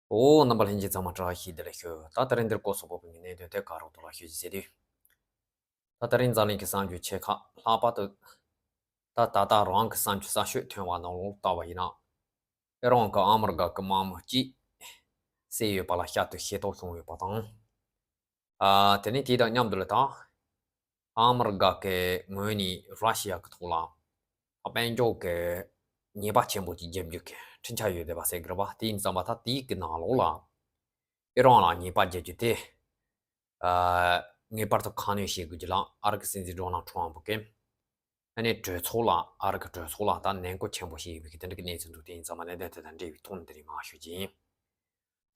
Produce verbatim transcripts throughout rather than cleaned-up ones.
ཨོ། རྣམ་པ་ལྷན་རྒྱས་ཚང་མ་བཀྲ་ཤིས་བདེ་ལེགས་ཞུ། ད་དེ་རིང་འདིར་སྐོར་སོགས་པོ་བའི་གནད་དོན་དེ་ག་རོགས་ཐོག་ལ་ཞུ་ཞིག་ཟེར་དུས། ད་དེ་རིང་འཛམ་གླིང་གི་གསར་འགྱུར་ཆེ་ཁག་ལྷག་པར་དུ། ད་ད་ལྟ་རང་གི་གསར་འགྱུར་གསར་ཤོས་ཐོན་པ་ནང་ལོགས་ལྟ་བ་ཡིན་ན། ཨི་རན་གྱི་ཨ་མི་རི་ཀ་གི་དམག་མི་གཅིག་བསད་ཡོད་པ་ལ་བསྐྱར་དུ་ཤེས་རྟོགས་བྱུང་ཡོད་པ་དང་། ཨ། དེ་ནས་དེ་དང་མཉམ་དུ་ལ་ད། ཨ་མི་རི་ཀ་གི་ངོས་ནས་ར་ཤི་ཡ་གི་ཐོག་ལ་དཔལ་འབྱོར་གྱི་ཉེས་པ་ཆེན་པོ་ཅིག་བརྒྱབ་རྒྱུ་གི་འཕྲིན་ཆ་ཡོད་བསྡད་པ་ཟེར་གི་རེད་པ། དེ་ཡིན་ཙང་མ་ད་དེའི་གི་ནང་ལོགས་ལ་ཨི་རན་ལ་ཉེས་པ་བརྒྱབ་རྒྱུ་དེ། ཨ། ངེས་པར་དུ་ཁ་སྣོན་བྱེད་དགོས་རྒྱུ་ལ་ཨ་རི་གི་སྲིད་འཛིན་ཌོ་ནལ་ཊམ་ཕ་གིས། ཨ་ནི་གྲོས་ཚོགས་ལ། ཨ་རི་གི་གྲོས་ཚོགས་ལ་ད་ནན་སྐུལ་ཆེན་པོ་བྱས་ཡོད་པའི་གི་དེ་འདྲ་གི་གནས་ཚུལ་འདུག་དེ་ཡིན་ཙང་མ་གནད་དོན་དེ་དང་འབྲེལ་བའི་ཐོག་ནས་དེ་རིང་མར་ཞུ་རྒྱུ་ཡིན།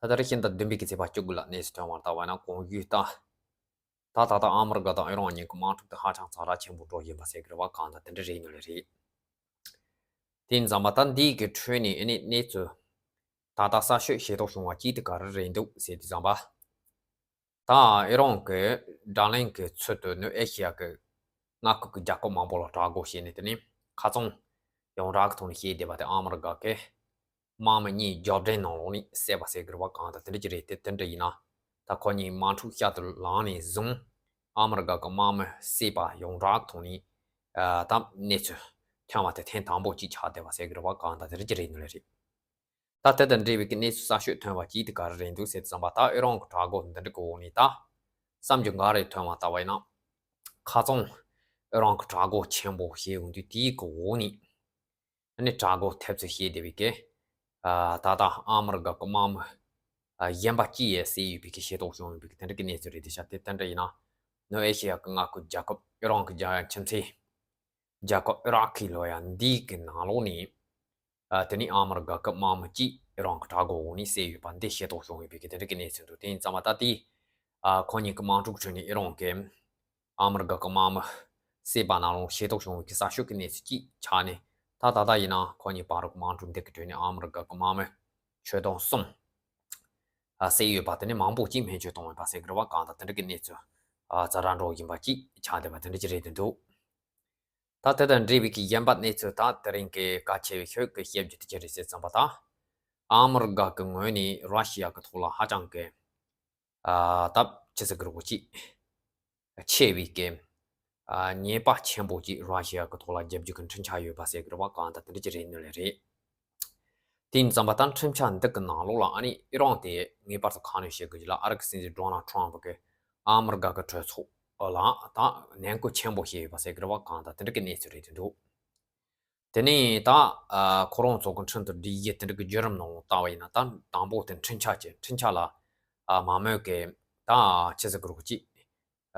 ད་ད་རེས་ཕྱི་ཟླ་བདུན་པའི་གི་ཚེས་པ་བཅུ་དགུ་ལ་གནས་ཚུལ་ཐོན་བར་ལྟ་བ་ན་གོང་ཞུས་ལྟར། ད་ད་ལྟ་ཨ་མི་རི་ཀ་དང་ཨི་རན་གཉིས་ཀྱི་དམག་འཁྲུག་དེ་ཧ་ཅང་ཛ་དྲག་ཆེན་པོ་འགྲོ་བཞིན་པ་ཟེར་གི་རེད་པ། གང་ལྟར་དེ་འདྲ་རེད་ནི་ལེ་རེད། དེ་ཡིན་ཙང་མ་ད་འདིའི་གི་ཁྲོད་ནས་ཨ་ནི་གནས་ཚུལ་ད་ལྟ་གསར་ཤོས་ཤེས་རྟོགས་བྱུང་བ་གཅིག་དེ་ག་རེ་རེད་འདུག་ཟེར་དུས་ཙམ་པ། ད་ཨི་རན་གྱིས་དྲག་གླེང་གི་ཚུལ་དུ་ནུབ་ཨེ་ཤི་ཡ་གི་མངའ་ཁུལ་གྱི་རྒྱལ་ཁབ་མང་པོ་ལ་དྲག་རྒོལ་བྱས་ནས། དེ་ནས་ཁ་རྩང་ཡོངས་གྲགས་ཀྱི་ཐོག་ནས་བཤད་བསྡད་པ་དེ་ཨ་མི་རི་ཀ་གི་དམག་མི་གཉིས་རྒྱབ་འདྲེན་ནང་ལོགས་ནས་བསད་པ་ཟེར་གི་རེད་པ། གང་ལྟར་དེ་འདྲ་ཅིག་རེད། དེ་དེ་འདྲ་ཡིན་ན། ད་ཁོ་གཉིས་དམག་འཁྲུག་བསྐྱར་དུ་ལངས་ནས་བཟུང་ཨ་མི་རི་ཀ་གི་དམག་མི་བསད་པ་ཡོངས་གྲགས་ཐོག་ནས། ཨ། ད་གནས་ཚུལ་ཐོན་པ་དེ་ཐེངས་དང་པོ་གཅིག་ཆགས་བསྡད་པ་ཟེར་གི་རེད་པ། གང་ལྟར་དེ་འདྲ་ཅིག་རེད་ནི་ལེ་རེད། ད་དེ་དང་འབྲེལ་བའི་གི་གནས་ཚུལ་གསར་ཤོས་ཐོན་པ་གཅིག་དེ་ག་རེ་རེད་འདུག་ཟེར་དུས་ཙམ་པ། ད་ཨི་རན་གྱི་དྲག་རྒོལ་འདི་འདྲ་གི་འོག་ནས་ད་བསམ་རྒྱུ་འགའ་རེ་ཐོན་པར་ལྟ་བ་ཡིན་ན། ཁ་རྩང་ཨི་རན་གྱི་དྲག་རྒོལ་ཆེན་པོ་བྱས་ཡོང་དུས་དེའི་གི་འོག་ནས་ཨ་ནི་དྲག་རྒོལ་ཐེབས་རྩིས་བྱས་བསྡད་པའི་གི། ཨ། ད་ལྟ་ཨ་མི་རི་ཀ་གི་དམག་མི། ཨ། གཞན་པ་གཅིག་ཡང་བསད་ཡོད་པའི་གི་ཤེས་རྟོགས་བྱུང་ཡོད་པའི་གི་དེ་འདྲ་གི་གནས་ཚུལ་རེད་དེ་ཤག་དེ་དེ་འདྲ་ཡིན་ན། ནུབ་ཨེ་ཤི་ཡ་གི་མངའ་ཁུལ་རྒྱལ་ཁབ་ཨི་རན་གྱི་རྒྱལ་ཁྱིམ་མཚེས་རྒྱལ་ཁབ་ཨི་རག་གི་ལོ་ཡ་འདིའི་གི་ནང་ལོགས་ནས། ཨ། དེ་ནས་ཨ་མི་རི་ཀ་གི་དམག་མི་གཅིག་ཨི་རན་གྱི་དྲག་རྒོལ་འོག་ནས་བསད་ཡོད་པ་འདི་ཤེས་རྟོགས་བྱུང་ཡོད་པའི་གི་དེ་འདྲ་གི་གནས་ཚུལ་འདུག་དེ་ཡིན་ཙང་མ་ད་དེ། ཨ། ཁོ་གཉིས་ཀྱི་དམག་འཁྲུག་ཁྲོད་ནས་ཨི་རན་གྱིས་ཨ་མི་རི་ཀ་གི་དམག་མི་བསད་པ་ནང་ལོགས་ཤེས་རྟོགས་བྱུང་བའི་གི་གསར་ཤོས་ཀྱི་གནས་ཚུལ་གཅིག་ཆགས་ནས། ད་ད་ལྟ་ཡིན་ན་ཁོ་གཉིས་བར་གྱི་དམག་འཁྲུག་འདི་གི་ཁྲོད་ནས་ཨ་མི་རི་ཀ་གི་དམག་མི་ཁྱོན་བསྡོམས་གསུམ། ཨ། བསད་ཡོད་པ། དེ་ནས་མང་པོ་གཅིག་སྨན་བཅོས་བཏང་ཡོད་པ་ཟེར་གི་རེད་པ། གང་ལྟར་དེ་འདྲ་གི་གནས་ཚུལ། ཨ། ཛ་དྲག་འགྲོ་བཞིན་པ་གཅིག་ཆགས་བསྡད་པ་དེ་འདྲ་ཅིག་རེད་འདུག་ད་དེ་དང་འབྲེལ་བའི་གི་གཞན་པ་གནས་ཚུལ། ད་དེ་རིང་གི་གལ་ཆེ་བའི་ཤོས་ཀྱི་བཤད་རྒྱུ་དེ་ཅི་རེད་ཟེར་ཙམ་པ། ད་ཨ་མི་རི་ཀ་གི་ངོས་ནས་ར་ཤི་ཡ་གི་ཐོག་ལ་ཧ་ཅང་གི། ཨ། སྟབས་ཆི་ཟེར་གི་རེད་པ། ཅིག་ཆེ་བའི་གི། ཨ། ཉེས་པ་ཆེན་པོ་ཅིག་ར་ཤི་ཡ་གི་ཐོག་ལ་བརྒྱབ་རྒྱུ་གི་འཕྲིན་ཆ་ཡོད་པ་ཟེར་གི་རེད་པ། གང་ལྟར་དེ་འདྲ་ཅིག་རེད་ནི་ལེ་རེད། དེ་ཡིན་ཙང་མ་ད་འཕྲིན་ཆ་འདི་གི་ནང་ལོགས་ལ་ཨ་ནི་ཨི་རན་དེ་ངེས་པར་དུ་ཁ་སྣོན་བྱེད་དགོས་རྒྱུ་ལ་ཨ་རི་གི་སྲིད་འཛིན་ཌོ་ནལ་ཊམ་ཕ་གིས་ཨ་མི་རི་ཀ་གི་གྲོས་ཚོགས་ལ་ད་ནན་སྐུལ་ཆེན་པོ་བྱས་ཡོད་པ་ཟེར་གི་རེད་པ། གང་ལྟར་དེ་འདྲ་གི་གནས་ཚུལ་རེད་དེ་འདུག་དེ་ནས་ད། ཨ། ཁོ་རང་ཚོ་གི་འཕྲིན་དུ་སྒྲིག་གཞི་དེ་འདྲ་གི་བརྒྱུད་རིམ་ནང་ལ་ལྟ་བ་ཡིན་ན། ད་དང་པོ་དེ་འཕྲིན་ཆ་ཅིག་འཕྲིན་ཆ་ལ། ཨ། མང་མོས་ཀྱི་ད་ཆི་ཟེར་གི་རེད་པ། ཅིག་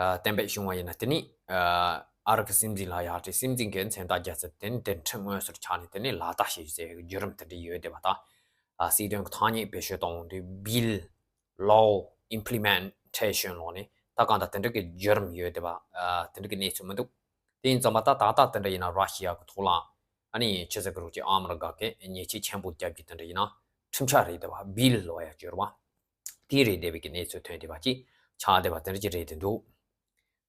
ཨ། གཏན་འབེབས་བྱུང་བ་ཡིན་ན། དེ་ནས། ཨ། ཨ་རི་གི་སྲིད་འཛིན་ལ་ཡར་སྤྲད། སྲིད་འཛིན་གྱིས་མཚན་རྟགས་བརྒྱབ་ཚེ། དེ་ནས་དེ་འཕྲིན་དངོས་སུ་ཆགས་ནས་དེ་ནས་ལག་བསྟར་བྱེད་རྒྱུ་ཟེར་བའི་བརྒྱུད་རིམ་དེ་འདྲ་ཡོད་བསྡད་པ། ད། ཨ། སྲིད་དོན་གྱི་ཐ་སྙད་བེད་སྤྱོད་གཏོང་དུས་bill, law, implementation ལབ་ནས་ད་གང་ལྟར་དེ་འདྲ་གི་བརྒྱུད་རིམ་ཡོད་བསྡད་པ། ཨ། དེ་འདྲ་གི་གནས་ཚུལ་མི་འདུག་དེ་ཡིན་ཙང་མ་ད་ད་ལྟ་དེ་འདྲ་ཡིན་ན་ར་ཤི་ཡ་གི་ཐོག་ལ་ཨ་ནི་ཆི་ཟེར་གི་རེད་པ། ཅིག་ཨ་མི་རི་ཀ་གིས་ཉེས་ཆད་ཆེན་པོ་བརྒྱབ་རྒྱུ་དེ་འདྲ་ཡིན་ན། འཕྲིན་ཆ་རེད་བསྡད་པ། bill ལབ་ཡ་ཅིག་ཡོད་རེད་པ། དེ་རེད་བསྡད་པའི་གི་གནས་ཚུལ་ཐོན་བསྡད་པ་ཅིག་ཆགས་བསྡད་པ་དེ་འདྲ་ཅིག་རེད་བསྡད་འདུག་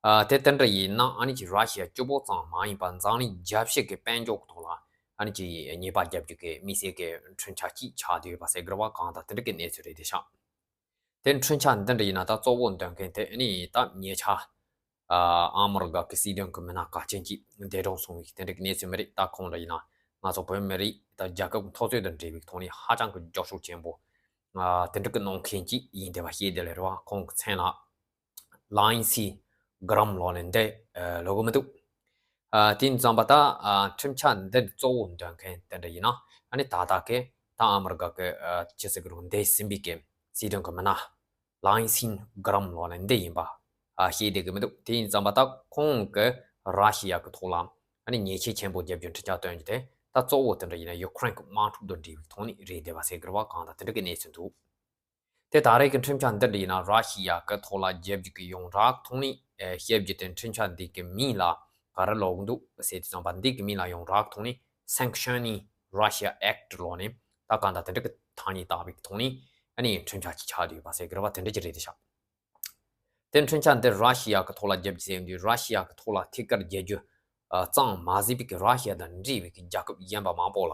ཨ། དེ་དེ་འདྲ་ཡིན་ན་ཨ་ནི་ཅིག་ར་ཤི་ཡ་གཅིག་པོ་ཙམ་མ་ཡིན་པར་འཛམ་གླིང་རྒྱལ་སྤྱི་གི་དཔལ་འབྱོར་གྱི་ཐོག་ལ་ཨ་ནི་ཅིག་ཉེས་པ་བརྒྱབ་རྒྱུ་གི་དམིགས་བསལ་གྱི་འཕྲིན་ཆ་ཅིག་ཆགས་བསྡད་ཡོད་པ་ཟེར་གི་རེད་པ། གང་ལྟར་དེ་འདྲ་གི་གནས་ཚུལ་རེད་བསྡད་ཤག་དེ་འཕྲིན་ཆ་འདི་འདྲ་ཡིན་ན་ད་གཙོ་བོ་འདོན་མཁན་དེ་ཨ་ནི་ད་ཉེ་ཆར། ཨ། ཨ་མི་རི་ཀ་གི་སྲིད་དོན་གྱི་མི་སྣ་གལ་ཆེན་ཅིག་འདས་གྲོངས་སོང་བའི་དེ་འདྲ་གི་གནས་ཚུལ་མི་རེད། ད་ཁོང་འདྲ་ཡིན་ན་ང་ཚོ་བོད་མི་རིགས་ད་རྒྱལ་ཁབ་འཐབ་རྩོད་དང་འབྲེལ་བའི་ཐོག་ནས་ཧ་ཅང་གི་རྒྱབ་སྐྱོར་ཆེན་པོ། ཨ། དེ་འདྲ་གི་གནང་མཁན་ཅིག་ཡིན་བསྡད་པ་ཤེས་བསྡད་ལེ་རེད་པ། ཁོང་གི་མཚན་ལ་ལིན་སི་གྷི་རམ་ལབ་ནས་འདི། ཨ། ལབ་གི་མི་འདུག་ཨ། དེ་ཡིན་ཙང་མ་ད། ཨ། འཕྲིན་ཆ་འདི་གཙོ་བོ་འདོན་མཁན་དེ་འདྲ་ཡིན་ན་ཨ་ནི་ད་ལྟ་གི་ད་ཨ་མི་རི་ཀ་གི། ཨ། ཅི་ཟེར་གི་རེད། འདས་ཟིན་པའི་གི་སྲིད་དོན་གྱི་མི་སྣ་ལིན་སི་གྷི་རམ་ལབ་ནས་འདི་ཡིན་པ། ཨ། ཤེས་བསྡད་གི་མི་འདུག་དེ་ཡིན་ཙང་མ་ད་ཁོང་གིས་ར་ཤི་ཡ་གི་ཐོག་ལ་ཨ་ནི་ཉེས་ཆད་ཆེན་པོ་བརྒྱབ་རྒྱུ་འཕྲིན་ཆ་བཏོན་རྒྱུ་དེ་ད་གཙོ་བོ་དེ་འདྲ་ཡིན་ན་ཡུ་ཁུ་རེན་གྱི་དམག་འཁྲུག་དང་འབྲེལ་བའི་ཐོག་ནས་རེད་བསྡད་པ་ཟེར་གི་རེད་པ། གང་ལྟར་དེ་འདྲ་གི་གནས་ཚུལ་འདུག་དེ་ད་རེས་ཀྱི་འཕྲིན་ཆ་འདི་འདྲ་ཡིན་ན་ར་ཤི་ཡ་གི་ཐོག་ལ་རྒྱབ་རྒྱུ་གི་ཡོངས་གྲགས་ཐོག་ནས། ཨེ། བཤད་རྒྱུ་དེ་འཕྲིན་ཆ་འདི་གི་མིང་ལ་ག་རེ་ལབ་གི་འདུག་ཟེར་དུས་ཙམ་པ། འདི་གི་མིང་ལ་ཡོངས་གྲགས་ཐོག་ནས་Sanctioning Russia Act ལབ་ནས་ད་གང་ལྟར་དེ་འདྲ་གི་ཐ་སྙད་བཏགས་པའི་ཐོག་ནས་ཨ་ནི་འཕྲིན་ཆ་ཅིག་ཆགས་བསྡད་ཡོད་པ་ཟེར་གི་རེད་པ། དེ་འདྲ་ཅིག་རེད་བསྡད་ཤག་དེ་འཕྲིན་ཆ་འདི་ར་ཤི་ཡ་གི་ཐོག་ལ་རྒྱབ་རྒྱུ་ཟེར་དུས་ར་ཤི་ཡ་གི་ཐོག་ལ་ཐད་ཀར་རྒྱབ་རྒྱུ། གཙང་མ་ཟིན་པའི་གི་ར་ཤི་ཡ་དང་འབྲེལ་བའི་གི་རྒྱལ་ཁབ་གཞན་པ་མང་པོ་ལ་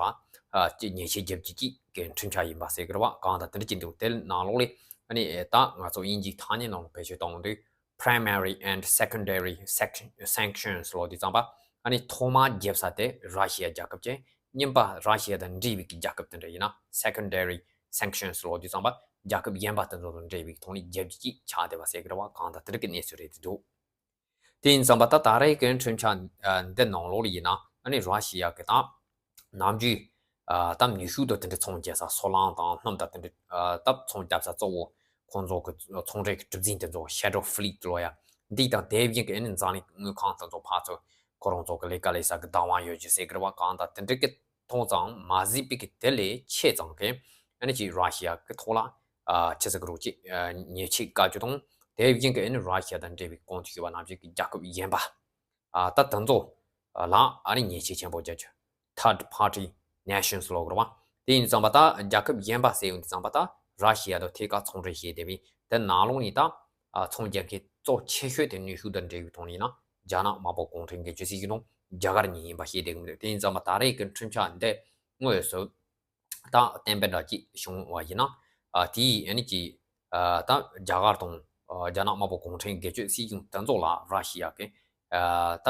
ཨ་ཅིག་ཉེས་ཆད་རྒྱབ་རྒྱུ་ཅིག་གི་འཕྲིན་བཅར་ཡིན་པ་ཟེར་གི་རེད་བ། གང་ལྟར་དེ་འདྲ་ཅིག་འདུག་དེ་ནང་ལོགས་ལས་ཨ་ནི་ད་ང་ཚོ་དབྱིན་ཇིའི་ཐ་སྙད་ནང་ལ་བེད་སྤྱོད་གཏོང་དུས། Primary and secondary sec- sanctions ལབ་དུས་ཙམ་པ། ཨ་ནི་ཐོག་མ་རྒྱབ་ས་དེ་ར་ཤི་ཡ་རྒྱལ་ཁབ་ཅན། གཉིས་པ་ར་ཤི་ཡ་དང་འབྲེལ་བའི་གི་རྒྱལ་ཁབ་དེ་འདྲ་ཡིན་ན། Secondary sanctions ལབ་དུས་ཙམ་པ། རྒྱལ་ཁབ་གཞན་པ་དེ་ཚོ་དང་འབྲེལ་བའི་ཐོག་ནས་རྒྱབ་རྒྱུ་ཅིག་ཆགས་བསྡད་པ་ཟེར་གི་རེད་བ། གང་ལྟར་དེ་འདྲ་གི་གནས་ཚུལ་རེད་འདུག་དེ་ཡིན་ཙམ་པ་ད་ད་རེས་ཀྱི་འཕྲིན་བཅར་འདི་ནང་ལོགས་ལ་ཡིན་ན། ཨ་ནི་ར་ཤི་ཡ་གི་ད་ནམ་རྒྱུན་ད་ནུས་ཤུགས་དང་དེ་འདྲ་ཚོང་རྒྱག་ས། སོལ་རླངས་དང་སྣུམ་དང་དེ་འདྲ་ད་ཚོང་རྒྱག་ས་གཙོ་བོ་ཁོང་ཚོ་གི་ཚོང་འབྲེལ་གྱི་གྲུ་གཟིངས་དེ་ཚོ། Shadow Fleet ལབ་ཡ་འདི་དང་། དེ་བཞིན་གྱི་ཨ་ནི་འཛམ་གླིང་དངུལ་ཁང་དེ་ཚོ་ཕར་ཚུར་ཁོ་རང་ཚོ་གི་ལས་ཀ་ལས་ས་གི་བདག་དབང་ཡོད་རྒྱུ་ཟེར་གི་རེད་བ། གང་ལྟར་དེ་འདྲ་གི་ཐོག་ཙམ་མ་ཟིན་པའི་གི་དེ་ལས་ཆེ་ཙམ་གི་ཨ་ནི་ཅིག་ར་ཤི་ཡ་གི་ཐོག་ལ་ཨ་ཆི་ཟེར་གི་རེད། ཅིག་ཨ་ཉེས་ཆད་བཀལ་རྒྱུ་དང་། དེ་བཞིན་གྱི་ཨ་ནི་ར་ཤི་ཡ་དང་འབྲེལ་བའི་གོང་དུ་ཞུས་པ་ནང་བཞིན་གྱི་རྒྱལ་ཁབ་གཞན་པ་ཨ་ད་དེ་ཚོ་ལ་ཨ་ནི་ཉེས་ཆད་ཆེན་པོ་བཀལ་རྒྱུ། Third party nations ལབ་དགོས་རེད་བ། དེ་ཡིན་དུས་ཙམ་པ་ད་རྒྱལ་ཁབ་གཞན་པ་ཟེར་ཡོང་དུས་ཙམ་པ། ད་ར་ཤི་ཡ་དང་ཐད་ཀར་ཚོང་འབྲེལ་བྱས་བསྡད་པའི་དེ་ནང་ལོགས་ནས་ད་ཨ་ཚོང་རྒྱག་མཁན་གཙོ་ཆེ་ཤོས་དེ་ནུས་ཤུགས་དང་འབྲེལ་བའི་ཐོག་ནས་ཡིན་ན་རྒྱ་ནག་དམར་པོ་གུང་ཁྲན་གྱི་ཇུས་སྲིད་ཀྱི་ནང་རྒྱ་གར་གཉིས་ཡིན་པ་ཤེས་བསྡད་ཀྱི་མི་འདུག་དེ་ཡིན་ཙམ་པ་ད་རེས་ཀྱི་འཕྲིན་བཅར་འདི་དངོས་སུ་ད་གཏན་འབེབས་འདྲ་ཅིག་བྱུང་བ་ཡིན་ན། ཨ་དེའི་ཨ་ནི་ཀྱི་ཨ་ད་རྒྱ་གར་དང་ཨ་རྒྱ་ནག་དམར་པོ་གུང་ཁྲན་སྒེར་གཅོད་སྲིད་གཞུང་དེ་ཚོ་ལ་ར་ཤི་ཡ་གི་ཨ་ད་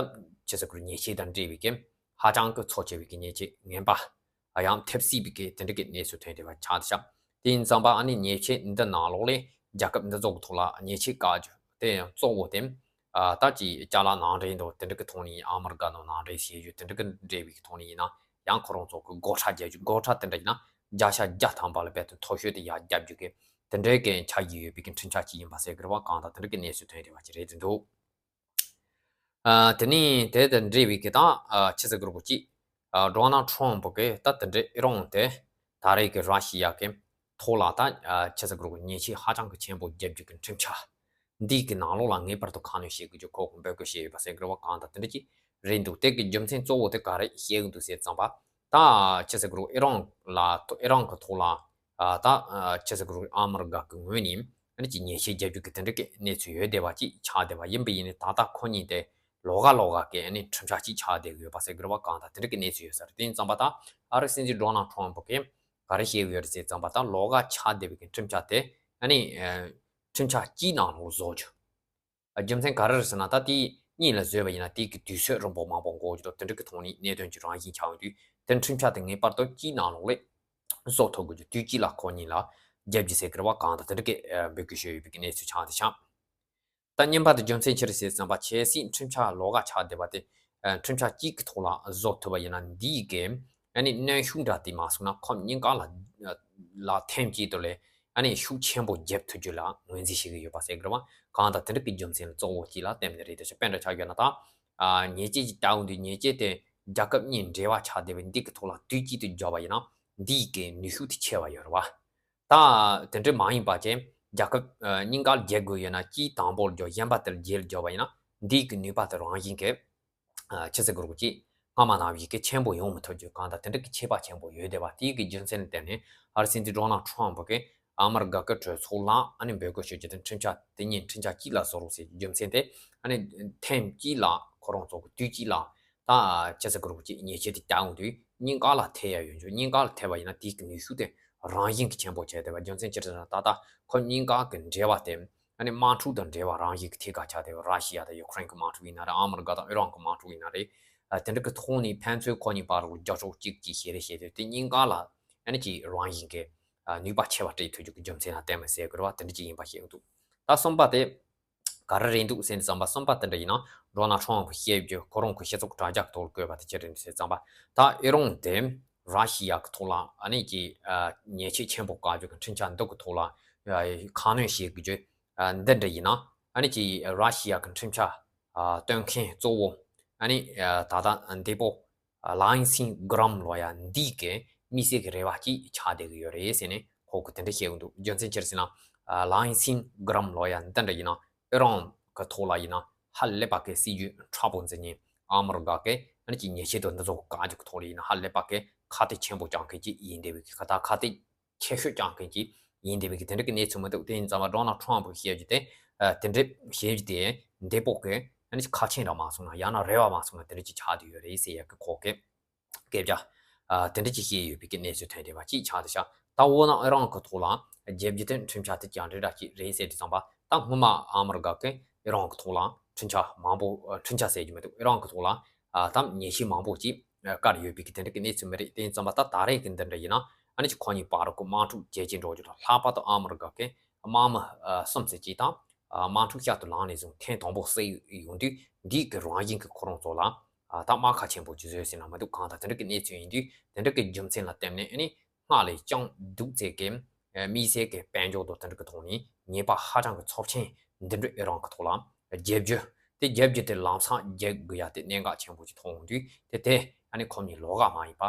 ཆི་ཟེར་དགོས། ཉེས་ཆད་དང་འབྲེལ་བའི་གི་ཧ་ཅང་གི་ཚབས་ཆེ་བའི་གི་ཉེས་ཆད་ངན་པ་ཨ་ཡང་ཐེབས་སྲིད་པའི་གི་དེ་འདྲ་གི་གནས་ཚུལ་ཐོན་བསྡད་པ་ཆགས་བསྡད་ཤག་དེ་ཡིན་ཙམ་པ་ཨ་ནི་ཉེས་ཆད་འདི་ནང་ལོགས་ལས་རྒྱལ་ཁབ་འདི་ཚོ་གི་ཐོག་ལ་ཉེས་ཆད་བཀལ་རྒྱུ་དེ་ཡང་གཙོ་བོ་དེ་ཨ་ད་ཀྱི་ཅ་ལག་ནང་འདྲེན་དང་དེ་འདྲ་གི་ཐོག་ནས་ཨ་མི་རི་ཀ་དང་ནང་འདྲེན་བྱེད་རྒྱུ་དེ་འདྲ་གི་འབྲེལ་བའི་གི་ཐོག་ནས་ཡིན་ན། ཡང་ཁོ་རང་ཚོ་གི་སྒོ་ཁྲལ་རྒྱག་རྒྱུ། སྒོ་ཁྲལ་དེ་འདྲ་ཡིན་ན་བརྒྱ་ཆ་བརྒྱ་ཐམ་པ་ལ་རྦད་དེ་མཐོ་ཤོས་དེ་ཡར་རྒྱབ་རྒྱུ་གི་དེ་འདྲའི་གི་འཆར་གཞི་ཡོད་པའི་གི་འཕྲིན་བཅར་ཅིག་ཡིན་པ་ཟེར་གི་རེད་བ། གང་ལྟར་དེ་འདྲ་གི་གནས་ཚུལ་ཐོན་བསྡད་པ་ཅིག་རེད་འདུག་ཨ་དེ་ནས་དེ་དང་འབྲེལ་བའི་གི་ད་ཨ་ཆི་ཟེར་དགོས་རེད། ཅིག་ཨ་ཌོ་ནལ་ཊམ་པ་གི་ད་དེ་འདྲའི་ཨི་རན་དེ་ད་རེས་གི་ར་ཤི་ཡ་གི་ཐོག་ལ་ད་ཨ་ཆི་ཟེར་དགོས་རེད། ཉེས་ཆད་ཧ་ཅང་གི་ཆེན་པོ་རྒྱབ་རྒྱུ་གི་འཕྲིན་བཅར་འདི་གི་ནང་ལོགས་ལ་ངེས་པར་དུ་ཁ་སྣོན་བྱེད་དགོས་རྒྱུ་ཁོ་གི་འབོད་སྐུལ་བྱས་ཡོད་པ་ཟེར་གི་རེད་བ། གང་ལྟར་དེ་འདྲ་ཅིག་རེད་འདུག་དེ་གི་རྒྱུ་མཚན་གཙོ་བོ་དེ་ག་རེ་བཤད་གི་འདུག་ཟེར་ཙམ་པ། ད་ཆི་ཟེར་དགོས་རེད། ཨི་རན་ལ། ཨི་རན་གི་ཐོག་ལ་ཨ་ད་ཨ་ཆི་ཟེར་དགོས་རེད། ཨ་མི་རི་ཀ་གི་ངོས་ནས་ཨ་ནི་ཅིག་ཉེས་ཆད་རྒྱབ་རྒྱུ་གི་དེ་འདྲ་གི་གནས་ཚུལ་ཡོད་བསྡད་པ་ཅིག་ཆགས་བསྡད་པ་ཡིན་པ་ཡིན་ནའི། ད་ལྟ་ཁོ་གཉིས་དེ་ལོགས་ཀ་ལོགས་ཀ་གི་ཨ་ནི་འཕྲིན་བཅར་ཅིག་ཆགས་བསྡད་ཡོད་པ་ཟེར་གི་རེད་བ། གང་ལྟར་དེ་འདྲ་གི་གནས་ཚུལ་ཡོད་ས་རེད། དེ་ཡིན་ཙམ་པ་ད་ཨ་རིའི་སྲིད་འཛིན་ཌོ་ནལ་ཊམ་པ་གིས་ག་རེ་བཤད་ཡོད་རེད་ཟེར་ཙམ་པ། ད་ལོགས་ཀ་ཆགས་བསྡད་པའི་གི་འཕྲིན་བཅར་དེ་ཨ་ནི་ཨ་འཕྲིན་བཅར་གཅིག་ནང་ལོགས་བཟོ་རྒྱུ། རྒྱུ་མཚན་ག་རེ་རེད་ཟེར་ན། ད་དེ་གཉིས་ལ་བཟོས་པ་ཡིན་ན་དེ་གི་དུས་ཚོད་རིང་པོ་མང་པོ་འགོར་རྒྱུ་དང་། དེ་འདྲ་གི་ཐོག་ནས་གནད་དོན་གྱི་རང་བཞིན་ཆགས་ཡོང་དུས། དེ་འཕྲིན་བཅར་དེ་ངེས་པར་དུ་གཅིག་ནང་ལོགས་ལ་བཟོ་ཐུབ་དགོས་རྒྱུ། དུས་གཅིག་ལ་ཁོ་གཉིས་ལ་རྒྱབ་རྒྱུ་ཟེར་གི་རེད་བ། གང་ལྟར་དེ་འདྲ་གི་ཨ་འབོད་སྐུལ་ཞུས་ཡོད་པའི་གི་གནས་ཚུལ་ཆགས་བསྡད་ཤག་ད་གཉིས་པ་དེ་རྒྱུ་མཚན་ཅི་རེད་ཟེར་ཙམ་པ། གལ་སྲིད་འཕྲིན་བཅར་ལོགས་ཀ་ཆགས་བསྡད་པ་དེ། ཨ་འཕྲིན་བཅར་གཅིག་གི་ཐོག་ལ་བཟོ་ཐུབ་པ་ཡིན་ན། འདིའི་གི་ཨ་ནི་གནོན་ཤུགས་འདྲ་དེ་མ་སོང་ན། ཁོ་གཉིས་ཀ་ལ་ལ་ཐེངས་གཅིག་ཏུ་ལས་ཨ་ནི་ཤུགས་ཆེན་པོ་རྒྱབ་ཐུབ་རྒྱུ་ལ་ངོས་འཛིན་བྱེད་ཀྱི་ཡོད་པ་ཟེར་གི་རེད་བ། གང་ལྟར་དེ་འདྲ་གི་རྒྱུ་མཚན་གཙོ་བོ་གཅིག་ལ་བརྟེན་ནས་རེད། དེ་ཆ་དཔེ་འདྲ་ཆགས་ཡོད་ན། ད་ཨ་ཉེས་ཆད་ཅིག་བཏང་འོང་དུས། ཉེས་ཆད་དེ་རྒྱལ་ཁབ་གཉིས་འབྲེལ་བ་ཆགས་བསྡད་པའི་འདི་གི་ཐོག་ལ་དུས་གཅིག་ཏུ་བརྒྱབ་པ་ཡིན་ན། འདིའི་གི་ནུས་ཤུགས་དེ་ཆེ་བ་ཡོད་རེད་བ། ད་དེ་འདྲ་མ་ཡིན་པ་ཅན། རྒྱལ་ཁབ་ཨ་གཉིས་ཀ་ལ་རྒྱག་དགོས་ཡོད་ན། གཅིག་དང་པོར་རྒྱག། གཞན་པ་དེར་རྗེས་ལ་རྒྱག་པ་ཡིན་ན། འདིའི་གི་ནུས་པ་དེ་རང་བཞིན་གྱིས་ཨ་ཆི་ཟེར་དགོས་རེད། ཅིག་སྔ་མ་ནང་བཞིན་གྱི་ཆེན་པོ་ཡོང་མི་ཐུབ་རྒྱུ། གང་ལྟར་དེ་འདྲ་གི་ཁྱད་པར་ཆེན་པོ་ཡོད་བསྡད་པ། དེའི་གི་རྒྱུ་མཚན་ལ་བརྟེན་ནས་ཨ་རིའི་སྲིད་འཛིན་ཌོ་ནལ་ཊམ་པ་གིས་ཨ་མི་རི་ཀ་གི་གྲོས་ཚོགས་ལ་ཨ་ནི་འབོད་སྐུལ་ཞུ་རྒྱུ་དེ། འཕྲིན་བཅར་དེ་གཉིས་འཕྲིན་བཅར་གཅིག་ལ་བཟོ་རོགས་ཟེར་རྒྱུ་མཚན་དེ། ཨ་ནི་ཐེངས་གཅིག་ལ་ཁོ་རང་ཚོ་གི་དུས་གཅིག་ལ་ད་ཆི་ཟེར་དགོས་རེད། ཅིག་ཉེས་ཆད་དེ་བཏང་འོང་དུས་གཉིས་ཀ་ལ་ཐེབས་ཡ་ཡོད་རྒྱུ། གཉིས་ཀ་ལ་ཐེབས་པ་ཡིན་ན་དེའི་གི་ནུས་ཤུགས་དེ་རང་བཞིན་གྱིས་ཆེན་པོ་ཆགས་བསྡད་པ། རྒྱུ་མཚན་ཅི་རེད་ཟེར་ན། ད་ལྟ་ཁོ་གཉིས་ཀ་གི་འབྲེལ་བ་དེ་ཨ་ནི་དམག་འཁྲུག་དང་འབྲེལ་བ་རང་བཞིན་གྱིས་ཐད་ཀར་ཆགས་བསྡད་པ། ར་ཤི་ཡ་དང་ཡུ་ཁུ་རེན་གྱི་དམག་འཁྲུག་ཡིན་ན་རེད། ཨ་མི་རི་ཀ་དང་ཨི་རན་གྱི་དམག་འཁྲུག་ཡིན་ན་རེད། ཨ་དེ་འདྲ་གི་ཐོག་ནས་ཕན་ཚུན་ཁོ་གཉིས་བར་རྒྱག་ཕྱོགས་གཅིག་གིས་ཞེ་རེ་བྱས་ཏེ། དེ་གཉིས་ཀ་ལ་ཨ་ནི་ཅིག་རང་བཞིན་གྱིས་ཨ་ནུས་པ་ཆེ་བ་སྤྲད་ཐུབ་རྒྱུ་གི་རྒྱུ་མཚན་ལ་བརྟེན་པ་ཟེར་དགོས་རེད་བ། དེ་འདྲ་ཅིག་ཡིན་པ་ཤེས་ཀྱི་འདུག་ད་གསུམ་པ་དེ་ག་རེ་རེད་འདུག་ཟེར་ནས་བསམ་པ། གསུམ་པ་དེ་འདྲ་ཡིན་ན། ཌོ་ནལ་ཊམ་པ་བཤད་རྒྱུ། ཁོ་རང་གི་སྤྱི་ཚོགས་དྲ་རྒྱ་ཐོག་ལ་བཀོད་པ་དེ་ཅི་རེད་ཟེར་བསམ་པ། ད་ཨི་རན་དེ་ར་ཤི་ཡ་གི་ཐོག་ལ་ཨ་ནི་ཅིག་ཨ་ཉེས་ཆད་ཆེན་པོ་བཀག་རྒྱུ་གི་འཕྲིན་བཅར་འདི་གི་ཐོག་ལ་ཨ་ཁ་སྣོན་བྱེད་དགོས་རྒྱུ་ཨ་འདི་འདྲ་ཡིན་ན། ཨ་ནི་ཅིག་ར་ཤི་ཡ་གི་འཕྲིན་བཅར་ཨ་སྟོན་མཁན་གཙོ་བོ་ཨ་ནི་ཨ་ད་ལྟ་འདས་པོ་ཨ་ལིན་སི་གྷི་རམ་ལབ་ཡ་འདི་གི་དམིགས་བསལ་གྱི་རེ་བ་ཅིག་ཆགས་བསྡད་ཀྱི་ཡོད་རེད་ཟེར་ནས་ཁོ་གིས་དེ་འདྲ་བཤད་ཀྱི་འདུག་རྒྱུ་མཚན་ཅི་རེད་ཟེར་ན། ཨ་ལིན་སི་གྷི་རམ་ལབ་ཡ་འདི་འདྲ་ཡིན་ན། ཨི་རན་གྱི་ཐོག་ལ་ཡིན་ན་ཧ་ལས་པ་གི་སྲིད་ཇུས་མཁྲེགས་པོ་འཛིན་མཁན། ཨ་མི་རི་ཀ་གིས་ཨ་ནི་ཅིག་ཉེས་ཆད་དང་འདི་ཚོ་བཀག་རྒྱུ་གི་ཐོག་ལ་ཡིན་ན་ཧ་ལས་པ་གི་ཁ་གཏད་ཆེན་པོ་བཅག་མཁན་ཅིག་ཡིན་བསྡད་པའི་གི། ད་ཁ་གཏད་ཆེ་ཤོས་བཅག་མཁན་ཅིག་ཡིན་བསྡད་པའི་གི་དེ་འདྲ་གི་གནས་ཚུལ་མི་འདུག་དེ་ཡིན་ཙང་མ་ཌོ་ནལ་ཊམ་པ་གིས་བཤད་རྒྱུ་དེ། ཨ་དེ་འདྲ་བཤད་རྒྱུ་དེ་འདས་པོ་གི་ ཨ་ནི་ཁ་ཆེམས་ར་མ་སོང་ན་ཡང་ན་རེ་བ་མ་སོང་ན་དེ་འདྲ་ཅིག་ཆགས་བསྡད་ཡོད་རེད་ཟེར་ཡག་གི་ཁོག་གི་སྐད་ཆ། ཨ་དེ་འདྲ་ཅིག་བཤད་ཡོད་པའི་གི་གནས་ཚུལ་ཐོན་བསྡད་པ་ཅིག་ཆགས་བསྡད་ཤག་ད་འོ་ན་ཨི་རན་གི་ཐོག་ལ་རྒྱལ་སྤྱི་དེ་འཕྲིན་བཅར་དེ་རྒྱང་འདྲེན་ར་ཅིག་རེད་ཟེར་དུས་ཙམ་པ། ད་སྔོན་མ་ཨ་མི་རི་ཀ་གི་ཨི་རན་གི་ཐོག་ལ་འཕྲིན་བཅར་མང་པོ་ཨ་འཕྲིན་བཅར་ཟེར་རྒྱུ་མི་འདུག་ཨི་རན་གི་ཐོག་ལ་ཨ་ད་ཉེས་ཆད་མང་པོ་ཅིག་ཨ་བཀལ་ཡོད་པའི་གི་དེ་འདྲ་གི་གནས་ཚུལ་མི་རེད། དེ་ཡིན་ཙམ་པ་ད་ད་རེས་གི་འདི་འདྲ་ཡིན་ན་ཨ་ནི་ཅིག་ཁོ་གཉིས་བར་གི་དམག་འཁྲུག་ཇེ་ཆེ་འགྲོ་རྒྱུ་དང་། ལྷག་པར་དུ་ཨ་མི་རི་ཀ་གི་དམག་མི་ཨ་གསུམ་ཟེར་ཅིག་དང་ཨ་དམག་འཁྲུག་བསྐྱར་དུ་ལངས་ནས་བཟུང་ཐེངས་དང་པོ་བསད་ཡོང་དུས་འདིའི་གི་རང་བཞིན་གི་ཁོ་རང་ཚོ་ལ་ཨ་ད་རྨ་ཁ་ཆེན་པོ་ཅིག་བཟོས་ཟིན་ན་མི་འདུག་གང་ལྟར་དེ་འདྲ་གི་གནས་ཚུལ་ཡིན་དུས་དེ་འདྲ་གི་རྒྱུ་མཚན་ལ་བརྟེན་ནས་ཨ་ནི་སྔར་ལས་ཀྱང་སྡུག་ཚད་ཀྱི་དམིགས་བསལ་གྱི་དཔལ་འབྱོར་དང་དེ་འདྲ་གི་ཐོག་ནས་ཉེས་པ་ཧ་ཅང་གི་ཚབས་ཆེན་འདི་འདྲ་ཨི་རན་གི་ཐོག་ལ་རྒྱབ་རྒྱུ་དེ་རྒྱབ་རྒྱུ་དེ་ལམ་སང་རྒྱག་དགོས་ཡ་དེ་གནད་འགག་ཆེན་པོ་ཅིག་མཐོང་ཡོང་དུས་དེ་དེ་ཨ་ནི་ཁོ་གཉིས་ལོགས་ཀ་མ་ཡིན་པ་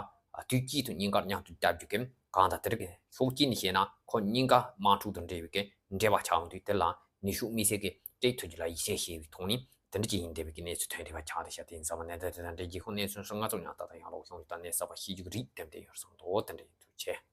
དུས་གཅིག་ཏུ་གཉིས་ཀར་མཉམ་དུ་རྒྱབ་རྒྱུ་གི་གང་ལྟར་དེ་རིགས་ཕྱོགས་གཅིག་ནས་བཤད་ན་ཁོ་གཉིས་ཀ་དམག་འཁྲུག་དང་འབྲེལ་བའི་གི་འབྲེལ་བ་ཆགས་ཡོང་དུས་དེ་ལ་ནུས་ཤུགས་དམིགས་བསལ་གྱི་སྤྲད་ཐུབ་རྒྱུ་ལ་ཡིད་ཆེས་བྱས་པའི་ཐོག་ནས་དེ་འདྲ་ཅིག་ཡིན་བསྡད་པའི་གི་གནས་ཚུལ་ཐོན་བསྡད་པ་ཆགས་བསྡད་ཤག་དེ་ཡིན་ཙང་མ་ནས་ད་དེ་དང་འབྲེལ་རྒྱལ་ཁབ་གནས་ཚུལ་སོགས་ང་ཚོ་ཡང་ད་ལྟ་ཡང་ལོག་ཤོང་ཡོད་ད་གནས་གསར་པ་ཤེས་རྒྱུ་གི་རིགས་ལྡན་བསྡད་ཡོད་བསམ་འདུག་དེ་འདྲ་ཡིན་ཐུགས་རྗེ་ཆེ།